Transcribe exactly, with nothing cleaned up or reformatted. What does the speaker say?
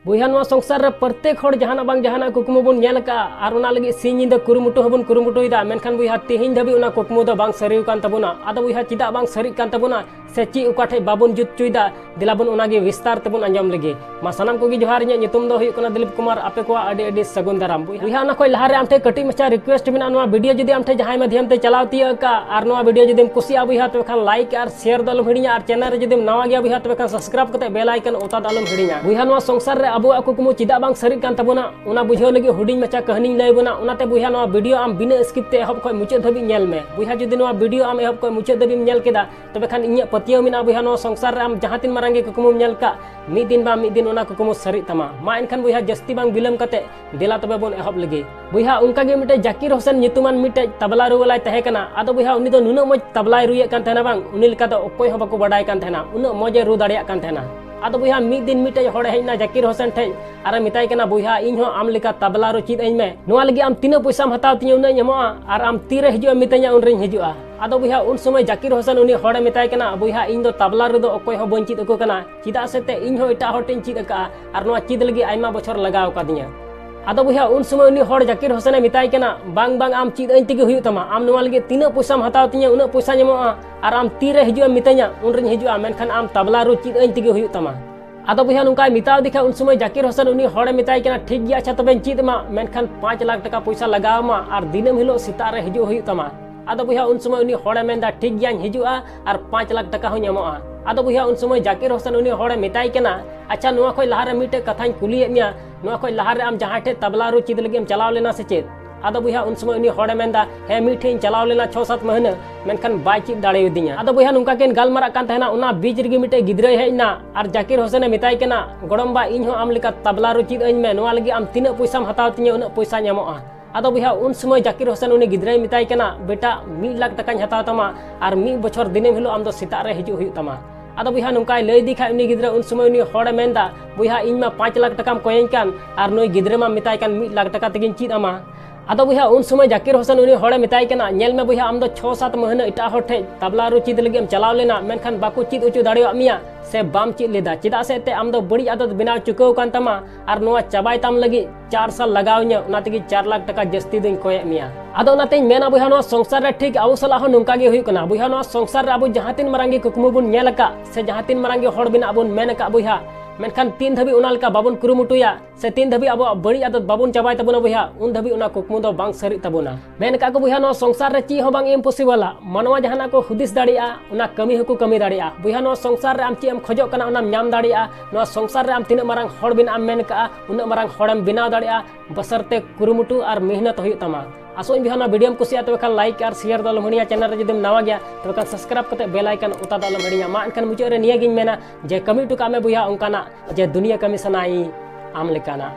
ᱵᱚᱭᱦᱟ, ᱱᱚᱣᱟ ᱥᱚᱝᱥᱟᱨ ᱨᱮ ᱯᱨᱚᱛᱮᱠ ᱦᱚᱲ ᱡᱟᱦᱟᱱᱟᱜ ᱵᱟᱝ ᱡᱟᱦᱟᱱᱟᱜ ᱠᱩᱠᱢᱩ ᱵᱚᱱ ᱧᱮᱞ ᱟᱠᱟᱫᱼᱟ ᱟᱨ ᱚᱱᱟ ᱞᱟᱹᱜᱤᱫ ᱥᱤᱧ ᱧᱤᱫᱟᱹ ᱠᱩᱨᱩᱢᱩᱴᱩ ᱦᱚᱸᱵᱚᱱ ᱠᱩᱨᱩᱢᱩᱴᱩᱭᱮᱫᱟ, ᱢᱮᱱᱠᱷᱟᱱ ᱵᱚᱭᱦᱟ, ᱛᱮᱦᱮᱧ ᱫᱷᱟᱹᱵᱤᱡ ᱚᱱᱟ ᱠᱩᱠᱢᱩ ᱫᱚ ᱵᱟᱝ ᱥᱟᱹᱨᱤ ᱟᱠᱟᱱ ᱛᱟᱵᱚᱱᱟ᱾ ᱟᱫᱚ ᱵᱚᱭᱦᱟ, ᱪᱮᱫᱟᱜ ᱵᱟᱝ ᱥᱟᱹᱨᱤᱜ ᱠᱟᱱ ᱛᱟᱵᱚᱱᱟ ᱥᱮ ᱪᱮᱫ ᱚᱠᱟ ᱴᱷᱮᱡ ᱵᱟᱵᱚᱱ ᱡᱩᱛ ᱦᱚᱪᱚᱭᱮᱫᱟ, ᱫᱮᱞᱟ ᱵᱚᱱ ᱚᱱᱟᱜᱮ ᱵᱤᱥᱛᱟᱨ ᱛᱮᱵᱚᱱ ᱟᱸᱡᱚᱢ ᱞᱮᱜᱮ᱾ ᱢᱟ ᱥᱟᱱᱟᱢ ᱠᱚᱜᱮ ᱡᱚᱦᱟᱨ, ᱤᱧᱟᱹᱜ ᱧᱩᱛᱩᱢ ᱫᱚ ᱦᱩᱭᱩᱜ ᱠᱟᱱᱟ ᱫᱤᱞᱤᱯ ᱠᱩᱢᱟᱨ᱾ ᱟᱯᱮ ᱠᱚᱣᱟᱜ ᱟᱹᱰᱤ ᱟᱹᱰᱤ ᱥᱟᱹᱜᱩᱱ ᱫᱟᱨᱟᱢ᱾ ᱵᱚᱭᱦᱟ, ᱚᱱᱟ ᱠᱷᱚᱡ ᱞᱟᱦᱟᱨᱮ ᱟᱢ ᱴᱷᱮᱱ ᱠᱟᱹᱴᱤᱡ ᱢᱟᱪᱷᱟ request ᱢᱮᱱᱟᱜᱼᱟ, ᱱᱚᱣᱟ video ᱡᱩᱫᱤ ᱟᱢ ᱴᱷᱮᱱ ᱡᱟᱦᱟᱸᱭ ᱢᱟᱫᱷᱭᱚᱢ ᱛᱮ ᱪᱟᱞᱟᱣ ᱛᱤᱭᱟᱹᱜ ᱟᱠᱟᱫ ᱟᱨ ᱱᱚᱣᱟ video ᱡᱩᱫᱤᱢ ᱠᱩᱥᱤᱭᱟᱜᱼᱟ ᱵᱚᱭᱦᱟ, ᱛᱚᱵᱮ ᱠᱷᱟᱱ like ᱟᱨ share ᱫᱚ ᱟᱞᱚᱢ ᱦᱤᱲᱤᱧᱟ, ᱟᱨ channel ᱨᱮ ᱡᱩᱫᱤᱢ ᱱᱟᱣᱟ ᱜᱮᱭᱟ ᱵᱚᱭᱦᱟ, ᱛᱚᱵᱮ ᱠᱷᱟᱱ subscribe ᱠᱟᱛᱮ bell icon ᱚᱛᱟ ᱫᱚ ᱟᱞᱚᱢ ᱦᱤᱲᱤᱧᱟ᱾ ᱵᱚᱭᱦᱟ, ᱱᱚᱣᱟ ᱥᱚᱝᱥᱟᱨ ᱨᱮ ᱟᱵᱚᱣᱟᱜ ᱠᱩᱠᱢᱩ ᱪᱮᱫᱟᱜ ᱵᱟᱝ ᱥᱟᱹᱨᱤᱜ ᱠᱟᱱ ᱛᱟᱵᱚᱱᱟ, ᱚᱱᱟ ᱵᱩᱡᱷᱟᱹᱣ ᱞᱟᱹᱜᱤᱫ ᱦᱩᱰᱤᱧ ᱢᱟᱪᱷᱟ ᱠᱟᱹᱦᱱᱤᱧ ᱞᱟᱹᱭ ᱟᱵᱚᱱᱟ᱾ ᱚᱱᱟᱛᱮ ᱵᱚᱭᱦᱟ, ᱱᱚᱣᱟ video ᱟᱢ ᱵᱤᱱᱟᱹ skip ᱛᱮ ᱮᱦᱚᱵ ᱠᱷᱚᱱ ᱢᱩᱪᱟᱹᱫ ᱫᱷᱟᱹᱵᱤᱡ ᱧᱮᱞ ᱢᱮ᱾ ᱵᱚᱭᱦᱟ, ᱡᱩᱫᱤ ᱱᱚᱣᱟ video ᱟᱢ ᱮᱦᱚᱵ ᱠᱷᱚᱱ ᱢᱩᱪᱟᱹᱫ ᱫᱷᱟᱹᱵᱤᱡ ᱧᱮᱞ ᱠᱮᱫᱟ, ᱛᱚᱵᱮ ᱠᱷᱟᱱ ᱤᱧᱟᱹᱜ ᱯᱟᱹᱛᱭᱟᱹᱣ ᱢᱮᱱᱟᱜᱼᱟ ᱵᱚᱭᱦᱟ, ᱱᱚᱣᱟ ᱥᱚᱝᱥᱟᱨ ᱨᱮ ᱟᱢ ᱡᱟᱦᱟᱸ ᱛᱤᱱ ᱢᱟᱨᱟᱝ ᱜᱮ ᱠᱩᱠᱢᱩᱢ ᱧᱮᱞ ᱠᱟᱜ, ᱢᱤᱫ ᱫᱤᱱ ᱵᱟᱝ ᱢᱤᱫ ᱫᱤᱱ ᱚᱱᱟ ᱠᱩᱠᱢᱩ ᱥᱟᱹᱨᱤᱜ ᱛᱟᱢᱟ᱾ ᱢᱟ ᱮᱱᱠᱷᱟᱱ ᱵᱚᱭᱦᱟ, ᱡᱟᱹᱥᱛᱤ ᱵᱟᱝ ᱵᱤᱞᱚᱢ ᱠᱟᱛᱮ ᱫᱮᱞᱟ ᱛᱚᱵᱮ ᱵᱚᱱ ᱮᱦᱚᱵ ᱞᱮᱜᱮ᱾ ᱵᱚᱭᱦᱟ, ᱚᱱᱠᱟ ᱜᱮ ᱢᱤᱫᱴᱮᱡ ᱡᱟᱠᱤᱨ ᱦᱳᱥᱮᱱ ᱧᱩᱛᱩᱢᱟᱱ ᱢᱤᱫᱴᱮᱡ ᱛᱟᱵᱞᱟ ᱨᱩ ᱣᱟᱞᱟᱭ ᱛᱟᱦᱮᱸ ᱠᱟᱱᱟ᱾ ᱟᱫᱚ ᱵᱚᱭᱦᱟ, ᱩᱱᱤ ᱫᱚ ᱱᱩᱱᱟᱹᱜ ᱢᱚᱡᱽ ᱛᱟᱵᱞᱟᱭ ᱨᱩᱭᱮᱫ ᱠᱟᱱ ᱛᱟᱦᱮᱱᱟ ᱵᱟᱝ, ᱩᱱᱤ ᱞᱮᱠᱟ ᱫᱚ ᱚᱠᱚᱭ ᱦᱚᱸ ᱵᱟᱠᱚ ᱵᱟᱰᱟᱭ ᱠᱟᱱ ᱛᱟᱦᱮᱱᱟ, ᱩᱱᱟᱹᱜ ᱢᱚᱡᱽ ᱮ ᱨᱩ ᱫᱟᱲᱮᱭᱟᱜ ᱠᱟᱱ ᱛᱟᱦᱮᱱᱟ᱾ ᱟᱫᱚ ᱵᱚᱭᱦᱟ, ᱢᱤᱫ ᱫᱤᱱ ᱢᱤᱫᱴᱮᱡ ᱦᱚᱲᱮ ᱦᱮᱡ ᱮᱱᱟ ᱡᱟᱠᱤᱨ ᱦᱳᱥᱮᱱ ᱴᱷᱮᱡ ᱟᱨᱮ ᱢᱮᱛᱟᱭ ᱠᱟᱱᱟ, "ᱵᱚᱭᱦᱟ, ᱤᱧ ᱦᱚᱸ ᱟᱢ ᱞᱮᱠᱟ ᱛᱟᱵᱞᱟ ᱨᱩ ᱪᱮᱫ ᱟᱹᱧ ᱢᱮ᱾ ᱱᱚᱣᱟ ᱞᱟᱹᱜᱤᱫ ᱟᱢ ᱛᱤᱱᱟᱹᱜ ᱯᱚᱭᱥᱟᱢ ᱦᱟᱛᱟᱣ ᱛᱤᱧᱟᱹ, ᱩᱱᱟᱹᱜ ᱤᱧ ᱮᱢᱚᱜᱼᱟ, ᱟᱨ ᱟᱢ ᱛᱤᱨᱮ ᱦᱤᱡᱩᱜ ᱮᱢ ᱢᱮᱛᱟᱹᱧᱟ, ᱩᱱᱨᱤᱧ ᱦᱤᱡᱩᱜᱼᱟ᱾" ᱟᱫᱚ ᱵᱚᱭᱦᱟ, ᱩᱱ ᱥᱚᱢᱚᱭ ᱡᱟᱠᱤᱨ ᱦᱳᱥᱮᱱ ᱩᱱᱤ ᱦᱚᱲᱮ ᱢᱮᱛᱟᱭ ᱠᱟᱱᱟ, "ᱵᱚᱭᱦᱟ, ᱤᱧ ᱫᱚ ᱛᱟᱵᱞᱟ ᱨᱩ ᱫᱚ ᱚᱠᱚᱭ ᱦᱚᱸ ᱵᱟᱹᱧ ᱪᱮᱫ ᱟᱠᱚ ᱠᱟᱱᱟ, ᱪᱮᱫᱟᱜ ᱥᱮ ᱛᱮ ᱤᱧ ᱦᱚᱸ ᱮᱴᱟᱜ ᱦᱚᱲ ᱴᱷᱮᱱ ᱤᱧ ᱪᱮᱫ ᱟᱠᱟᱫᱼᱟ, ᱟᱨ ᱱᱚᱣᱟ ᱪᱮᱫ ᱞᱟᱹᱜᱤᱫ ᱟᱭᱢᱟ ᱵᱚᱪᱷᱚᱨ ᱞᱟᱜᱟᱣ ᱟᱠᱟᱫᱤᱧᱟ᱾" ᱟᱫᱚ ᱵᱚᱭᱦᱟ, ᱩᱱ ᱥᱚᱢᱚᱭ ᱩᱱᱤ ᱦᱚᱲ ᱡᱟᱠᱤᱨ ᱦᱳᱥᱮᱱᱮ ᱢᱮᱛᱟᱭ ᱠᱟᱱᱟ, "ᱵᱟᱝ, ᱵᱟᱝ, ᱟᱢ ᱪᱮᱫ ᱟᱹᱧ ᱛᱮᱜᱮ ᱦᱩᱭᱩᱜ ᱛᱟᱢᱟ᱾ ᱟᱢ ᱱᱚᱣᱟ ᱞᱟᱹᱜᱤᱫ ᱛᱤᱱᱟᱹᱜ ᱯᱚᱭᱥᱟᱢ ᱦᱟᱛᱟᱣ ᱛᱤᱧᱟᱹ, ᱩᱱᱟᱹᱜ ᱯᱚᱭᱥᱟᱧ ᱮᱢᱚᱜᱼᱟ, ᱟᱨ ᱟᱢ ᱛᱤᱨᱮ ᱦᱤᱡᱩᱜ ᱮᱢ ᱢᱮᱛᱟᱹᱧᱟ, ᱩᱱᱨᱤᱧ ᱦᱤᱡᱩᱜᱼᱟ, ᱢᱮᱱᱠᱷᱟᱱ ᱟᱢ ᱛᱟᱵᱞᱟ ᱨᱩ ᱪᱮᱫ ᱟᱹᱧ ᱛᱮᱜᱮ ᱦᱩᱭᱩᱜ ᱛᱟᱢᱟ᱾" ᱟᱫᱚ ᱵᱚᱭᱦᱟ, ᱱᱚᱝᱠᱟᱭ ᱢᱮᱛᱟᱣ ᱫᱮ ᱠᱷᱟᱡ, ᱩᱱ ᱥᱚᱢᱚᱭ ᱡᱟᱠᱤᱨ ᱦᱳᱥᱮᱱ ᱩᱱᱤ ᱦᱚᱲᱮ ᱢᱮᱛᱟᱭ ᱠᱟᱱᱟ, "ᱴᱷᱤᱠ ᱜᱮᱭᱟ, ᱟᱪᱪᱷᱟ, ᱛᱚᱵᱮᱧ ᱪᱮᱫ ᱟᱢᱟ, ᱢᱮᱱᱠᱷᱟᱱ ᱯᱟᱸᱪ ᱞᱟᱠᱷ ᱴᱟᱠᱟ ᱯᱚᱭᱥᱟ ᱞᱟᱜᱟᱣ ᱟᱢᱟ, ᱟᱨ ᱫᱤᱱᱟᱹᱢ ᱦᱤᱞᱳᱜ ᱥᱮᱛᱟᱜ ᱨᱮ ᱦᱤᱡᱩᱜ ᱦᱩᱭᱩᱜ ᱛᱟᱢᱟ᱾" ᱟᱫᱚ ᱵᱚᱭᱦᱟ, ᱩᱱ ᱥᱚᱢᱚᱭ ᱩᱱᱤ ᱦᱚᱲᱮ ᱢᱮᱱᱫᱟ, "ᱴᱷᱤᱠ ᱜᱮᱭᱟᱧ ᱦᱤᱡᱩᱜᱼᱟ, ᱟᱨ ᱯᱟᱸᱪ ᱞᱟᱠᱷ ᱴᱟᱠᱟ ᱦᱚᱸᱧ ᱮᱢᱚᱜᱼᱟ᱾" ᱟᱫᱚ ᱵᱚᱭᱦᱟ, ᱩᱱ ᱥᱚᱢᱚᱭ ᱡᱟᱠᱤᱨ ᱦᱳᱥᱮᱱ ᱩᱱᱤ ᱦᱚᱲᱮ ᱢᱮᱛᱟᱭ ᱠᱟᱱᱟ, "ᱟᱪᱪᱷᱟ, ᱱᱚᱣᱟ ᱠᱷᱚᱡ ᱞᱟᱦᱟᱨᱮ ᱢᱤᱫᱴᱮᱡ ᱠᱟᱛᱷᱟᱧ ᱠᱩᱞᱤᱭᱮᱫ ᱢᱮᱭᱟ, ᱱᱚᱣᱟ ᱠᱷᱚᱡ ᱞᱟᱦᱟᱨᱮ ᱟᱢ ᱡᱟᱦᱟᱸᱭ ᱴᱷᱮᱡ ᱛᱟᱵᱞᱟ ᱨᱩ ᱪᱮᱫ ᱞᱟᱹᱜᱤᱫ ᱮᱢ ᱪᱟᱞᱟᱣ ᱞᱮᱱᱟ ᱥᱮ ᱪᱮᱫ?" ᱟᱫᱚ ᱵᱚᱭᱦᱟ, ᱩᱱ ᱥᱚᱢᱚᱭ ᱩᱱᱤ ᱦᱚᱲᱮ ᱢᱮᱱᱫᱟ, "ᱦᱮᱸ, ᱢᱤᱫ ᱴᱷᱮᱡ ᱤᱧ ᱪᱟᱞᱟᱣ ᱞᱮᱱᱟ ᱪᱷᱚ ᱥᱟᱛ ᱢᱟᱹᱦᱱᱟᱹ, ᱢᱮᱱᱠᱷᱟᱱ ᱵᱟᱭ ᱪᱮᱫ ᱫᱟᱲᱮᱭᱟᱫᱤᱧᱟ᱾" ᱟᱫᱚ ᱵᱚᱭᱦᱟ, ᱱᱚᱝᱠᱟ ᱠᱤᱱ ᱜᱟᱞᱢᱟᱨᱟᱜ ᱠᱟᱱ ᱛᱟᱦᱮᱱᱟ, ᱚᱱᱟ ᱵᱤᱪ ᱨᱮᱜᱮ ᱢᱤᱫᱴᱮᱡ ᱜᱤᱫᱽᱨᱟᱹᱭ ᱦᱮᱡ ᱮᱱᱟ ᱟᱨ ᱡᱟᱠᱤᱨ ᱦᱳᱥᱮᱱᱮ ᱢᱮᱛᱟᱭ ᱠᱟᱱᱟ, "ᱜᱚᱲᱚᱢᱵᱟ, ᱤᱧ ᱦᱚᱸ ᱟᱢ ᱞᱮᱠᱟ ᱛᱟᱵᱞᱟ ᱨᱩ ᱪᱮᱫ ᱟᱹᱧ ᱢᱮ, ᱱᱚᱣᱟ ᱞᱟᱹᱜᱤᱫ ᱟᱢ ᱛᱤᱱᱟᱹᱜ ᱯᱚᱭᱥᱟᱢ ᱦᱟᱛᱟᱣ ᱛᱤᱧᱟᱹ, ᱩᱱᱟᱹᱜ ᱯᱚᱭᱥᱟᱧ ᱮᱢᱚᱜᱼᱟ᱾" ᱟᱫᱚ ᱵᱚᱭᱦᱟ, ᱩᱱ ᱥᱚᱢᱚᱭ ᱡᱟᱠᱤᱨ ᱦᱳᱥᱮᱱ ᱩᱱᱤ ᱜᱤᱫᱽᱨᱟᱹᱭ ᱢᱮᱛᱟᱭ ᱠᱟᱱᱟ, "ᱵᱮᱴᱟ, ᱢᱤᱫ ᱞᱟᱠᱷ ᱴᱟᱠᱟᱧ ᱦᱟᱛᱟᱣ ᱛᱟᱢᱟ, ᱟᱨ ᱢᱤᱫ ᱵᱚᱪᱷᱚᱨ ᱫᱤᱱᱟᱹᱢ ᱦᱤᱞᱳᱜ ᱟᱢ ᱫᱚ ᱥᱮᱛᱟᱜ ᱨᱮ ᱦᱤᱡᱩᱜ ᱦᱩᱭᱩᱜ ᱛᱟᱢᱟ᱾" ᱟᱫᱚ ᱵᱚᱭᱦᱟ, ᱱᱚᱝᱠᱟᱭ ᱞᱟᱹᱭ ᱤᱫᱤ ᱠᱷᱟᱡ ᱩᱱᱤ ᱜᱤᱫᱽᱨᱟᱹ, ᱩᱱ ᱥᱚᱢᱚᱭ ᱩᱱᱤ ᱦᱚᱲᱮ ᱢᱮᱱᱫᱟ, "ᱵᱚᱭᱦᱟ, ᱤᱧ ᱢᱟ ᱯᱟᱸᱪ ᱞᱟᱠᱷ ᱴᱟᱠᱟᱢ ᱠᱚᱭᱮᱧ ᱠᱟᱱ, ᱟᱨ ᱱᱩᱭ ᱜᱤᱫᱽᱨᱟᱹ ᱢᱟ ᱢᱮᱛᱟᱭ ᱠᱟᱱ ᱢᱤᱫ ᱞᱟᱠᱷ ᱴᱟᱠᱟ ᱛᱮᱜᱮᱧ ᱪᱮᱫ ᱟᱢᱟ᱾" ᱟᱫᱚ ᱵᱚᱭᱦᱟ, ᱩᱱ ᱥᱚᱢᱚᱭ ᱡᱟᱠᱤᱨ ᱦᱩᱥᱮᱱ ᱩᱱᱤ ᱦᱚᱲᱮ ᱢᱮᱛᱟᱭ ᱠᱟᱱᱟ, "ᱧᱮᱞ ᱢᱮ ᱵᱚᱭᱦᱟ, ᱟᱢ ᱫᱚ ᱪᱷᱚ ᱥᱟᱛ ᱢᱟᱹᱦᱱᱟᱹ ᱮᱴᱟᱜ ᱦᱚᱲ ᱴᱷᱮᱡ ᱛᱟᱵᱞᱟ ᱨᱩ ᱪᱮᱫ ᱞᱟᱹᱜᱤᱫ ᱮᱢ ᱪᱟᱞᱟᱣ ᱞᱮᱱᱟ, ᱢᱮᱱᱠᱷᱟᱱ ᱵᱟᱠᱚ ᱪᱮᱫ ᱦᱚᱪᱚ ᱫᱟᱲᱮᱭᱟᱜ ᱢᱮᱭᱟ ᱥᱮ ᱵᱟᱢ ᱪᱮᱫ ᱞᱮᱫᱟ, ᱪᱮᱫᱟᱜ ᱥᱮ ᱮᱱᱛᱮ ᱟᱢ ᱫᱚ ᱵᱟᱹᱲᱤᱡ ᱟᱫᱚᱛ ᱵᱮᱱᱟᱣ ᱪᱩᱠᱟᱹᱣ ᱠᱟᱱ ᱛᱟᱢᱟ ᱟᱨ ᱱᱚᱣᱟ ᱪᱟᱵᱟᱭ ᱛᱟᱢ ᱞᱟᱹᱜᱤᱫ ᱪᱟᱨ ᱥᱟᱞ ᱞᱟᱜᱟᱣ ᱤᱧᱟᱹ, ᱚᱱᱟ ᱛᱮᱜᱮ ᱪᱟᱨ ᱞᱟᱠᱷ ᱴᱟᱠᱟ ᱡᱟᱹᱥᱛᱤ ᱫᱚᱧ ᱠᱚᱭᱮᱫ ᱢᱮᱭᱟ᱾" ᱟᱫᱚ ᱚᱱᱟᱛᱮᱧ ᱢᱮᱱᱟ ᱵᱚᱭᱦᱟ, ᱱᱚᱣᱟ ᱥᱚᱝᱥᱟᱨ ᱨᱮ ᱴᱷᱤᱠ ᱟᱵᱚ ᱥᱟᱞᱟᱜ ᱦᱚᱸ ᱱᱚᱝᱠᱟ ᱜᱮ ᱦᱩᱭᱩᱜ ᱠᱟᱱᱟ᱾ ᱵᱚᱭᱦᱟ, ᱱᱚᱣᱟ ᱥᱚᱝᱥᱟᱨ ᱨᱮ ᱟᱵᱚ ᱡᱟᱦᱟᱸ ᱛᱤᱱ ᱢᱟᱨᱟᱝ ᱜᱮ ᱠᱩᱠᱢᱩ ᱵᱚᱱ ᱧᱮᱞ ᱟᱠᱟᱫ ᱥᱮ ᱡᱟᱦᱟᱸ ᱛᱤᱱ ᱢᱟᱨᱟᱝ ᱜᱮ ᱦᱚᱲ ᱵᱮᱱᱟᱜ ᱵᱚᱱ ᱢᱮᱱ ᱟᱠᱟᱫ ᱵᱚᱭᱦᱟ, ᱢᱮᱱᱠᱷᱟᱱ ᱛᱤᱱ ᱫᱷᱟᱹᱵᱤᱡ ᱚᱱᱟ ᱞᱮᱠᱟ ᱵᱟᱵᱚᱱ ᱠᱩᱨᱩᱢᱩᱴᱩᱭᱟ ᱥᱮ ᱛᱤᱱ ᱫᱷᱟᱹᱵᱤᱡ ᱟᱵᱚᱣᱟᱜ ᱵᱟᱹᱲᱤᱡ ᱟᱫᱚᱛ ᱵᱟᱵᱚᱱ ᱪᱟᱵᱟᱭ ᱛᱟᱵᱚᱱᱟ ᱵᱚᱭᱦᱟ, ᱩᱱ ᱫᱷᱟᱹᱵᱤᱡ ᱚᱱᱟ ᱠᱩᱠᱢᱩ ᱫᱚ ᱵᱟᱝ ᱥᱟᱹᱨᱤᱜ ᱛᱟᱵᱚᱱᱟ᱾ ᱢᱮᱱ ᱟᱠᱟᱫ ᱠᱚ ᱵᱚᱭᱦᱟ, ᱱᱚᱣᱟ ᱥᱚᱝᱥᱟᱨ ᱨᱮ ᱪᱮᱫ ᱦᱚᱸ ᱵᱟᱝ impossible ᱟ᱾ ᱢᱟᱱᱣᱟ ᱡᱟᱦᱟᱱᱟᱜ ᱠᱚ ᱦᱩᱫᱤᱥ ᱫᱟᱲᱮᱭᱟᱜᱼᱟ, ᱚᱱᱟ ᱠᱟᱹᱢᱤ ᱦᱚᱸᱠᱚ ᱠᱟᱹᱢᱤ ᱫᱟᱲᱮᱭᱟᱜᱼᱟ᱾ ᱵᱚᱭᱦᱟ, ᱱᱚᱣᱟ ᱥᱚᱝᱥᱟᱨ ᱨᱮ ᱟᱢ ᱪᱮᱫ ᱮᱢ ᱠᱷᱚᱡᱚᱜ ᱠᱟᱱᱟ, ᱚᱱᱟᱢ ᱧᱟᱢ ᱫᱟᱲᱮᱭᱟᱜᱼᱟ᱾ ᱱᱚᱣᱟ ᱥᱚᱝᱥᱟᱨ ᱨᱮ ᱟᱢ ᱛᱤᱱᱟᱹᱜ ᱢᱟᱨᱟᱝ ᱦᱚᱲ ᱵᱮᱱᱟᱜ ᱮᱢ ᱢᱮᱱ ᱠᱟᱜᱼᱟ, ᱩᱱᱟᱹᱜ ᱢᱟᱨᱟᱝ ᱦᱚᱲᱮᱢ ᱵᱮᱱᱟᱣ ᱫᱟᱲᱮᱭᱟᱜᱼᱟ, ᱵᱟᱥᱟᱨᱛᱮ ᱠᱩᱨᱩᱢᱩᱴᱩ ᱟᱨ ᱢᱮᱦᱱᱚᱛ ᱦᱩᱭᱩᱜ ᱛᱟᱢᱟ᱾ ᱟᱥᱚᱜ ᱟᱹᱧ ᱵᱚᱭᱦᱟ, ᱱᱚᱣᱟ video ᱮᱢ ᱠᱩᱥᱤᱭᱟᱜᱼᱟ, ᱛᱚᱵᱮ ᱠᱷᱟᱱ like ᱟᱨ share ᱫᱚ ᱟᱞᱚᱢ ᱦᱤᱲᱤᱧᱟ᱾ Channel ᱨᱮ ᱡᱩᱫᱤᱢ ᱱᱟᱣᱟ ᱜᱮᱭᱟ, ᱛᱚᱵᱮ ᱠᱷᱟᱱ subscribe ᱠᱟᱛᱮ bell icon ᱚᱛᱟ ᱫᱚ ᱟᱞᱚᱢ ᱦᱤᱲᱤᱧᱟ᱾ ᱢᱟ ᱮᱱᱠᱷᱟᱱ ᱢᱩᱪᱟᱹᱫ ᱨᱮ ᱱᱤᱭᱟᱹ ᱜᱤᱧ ᱢᱮᱱᱟ ᱡᱮ ᱠᱟᱹᱢᱤ ᱦᱚᱴᱚ ᱠᱟᱜ ᱢᱮ ᱵᱚᱭᱦᱟ ᱚᱱᱠᱟᱱᱟᱜ ᱡᱮ ᱫᱩᱱᱤᱭᱟᱹ ᱠᱟᱹᱢᱤ ᱥᱟᱱᱟᱭᱤᱧ ᱟᱢ ᱞᱮᱠᱟᱱᱟᱜ᱾